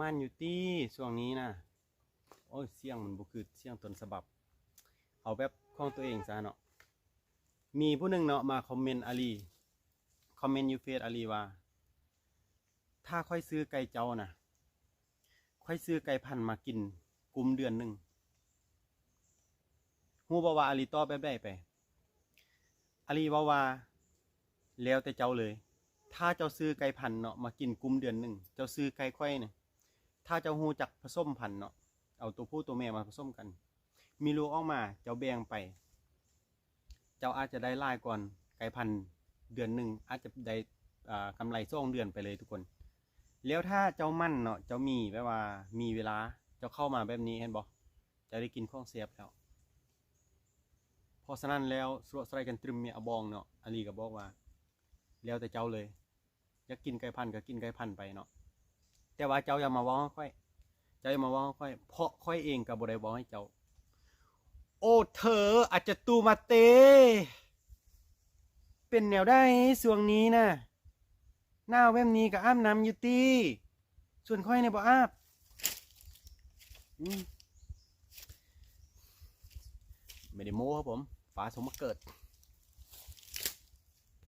ມັນຢູ່ຕິຊ່ວງນີ້ນະ. ໂອ້ຍ ສຽງມັນບໍ່ຄືສຽງຕົ້ນສະບັບ ເອົາແບບຂອງຕົວເອງຊະເນາະ. ມີຜູ້ໜຶ່ງເນາະມາຄອມເມັນອາລີ ຄອມເມັນຢູ່ເຟສອາລີວ່າ ຖ້າຂ້ອຍຊື້ໄກ່ເຈົ້ານະ ຂ້ອຍຊື້ໄກ່ພັນມາກິນກຸມເດືອນໜຶ່ງ. ຮູ້ບໍ່ວ່າອາລີຕອບແບບໃດໄປ? ອາລີເວົ້າວ່າ ແລ້ວແຕ່ເຈົ້າເລີຍ. ຖ້າເຈົ້າຊື້ໄກ່ພັນເນາະມາກິນກຸມເດືອນໜຶ່ງ ເຈົ້າຊື້ໄກ່ຂ້ອຍນີ້ ຖ້າເຈົ້າຮູ້ຈັກຜະສົມພັນເນາະ ເອົາຕົວຜູ້ຕົວແມ່ມາຜະສົມກັນ ມີລູກອອກມາ ເຈົ້າແບ່ງໄປ ເຈົ້າອາດຈະໄດ້ຫຼາຍກວ່າໄກ່ພັນເດືອນໜຶ່ງ ອາດຈະໄດ້ ອ່າ ກຳໄລສອງເດືອນໄປເລີຍທຸກຄົນ. ແລ້ວຖ້າເຈົ້າໝັ່ນເນາະ ເຈົ້າມີແບບວ່າມີເວລາ ເຈົ້າເຂົ້າມາແບບນີ້ ເຫັນບໍ່ ເຈົ້າໄດ້ກິນຂອງແຊບແລ້ວ. ເພາະສະນັ້ນແລ້ວ ສະຫຼວດສະໄລກັນຕຣຶມເມອາບອງເນາະ ອາລີກໍບອກວ່າ ແລ້ວແຕ່ເຈົ້າເລີຍ ຢາກກິນໄກ່ພັນກໍກິນໄກ່ພັນໄປເນາະ ແຕ່ວ່າເຈົ້າຢ່າມາເວົ້າໃຫ້ຂ້ອຍ ເຈົ້າຢ່າມາເວົ້າໃຫ້ຂ້ອຍ ເພາະຂ້ອຍເອງກໍບໍ່ໄດ້ເວົ້າໃຫ້ເຈົ້າ. ໂອເທີ ອາຈະຕູມາເຕ ເປັນແນວໃດຊ່ວງນີ້ນະ? ໜາວແບບນີ້ກໍອາບນ້ຳຢູ່ຕິ ສ່ວນຂ້ອຍນີ້ບໍ່ອາບ. ອືມ ບໍ່ໄດ້ໂມ້ຄັບຜົມ ຟ້າຊົງມາເກີດ.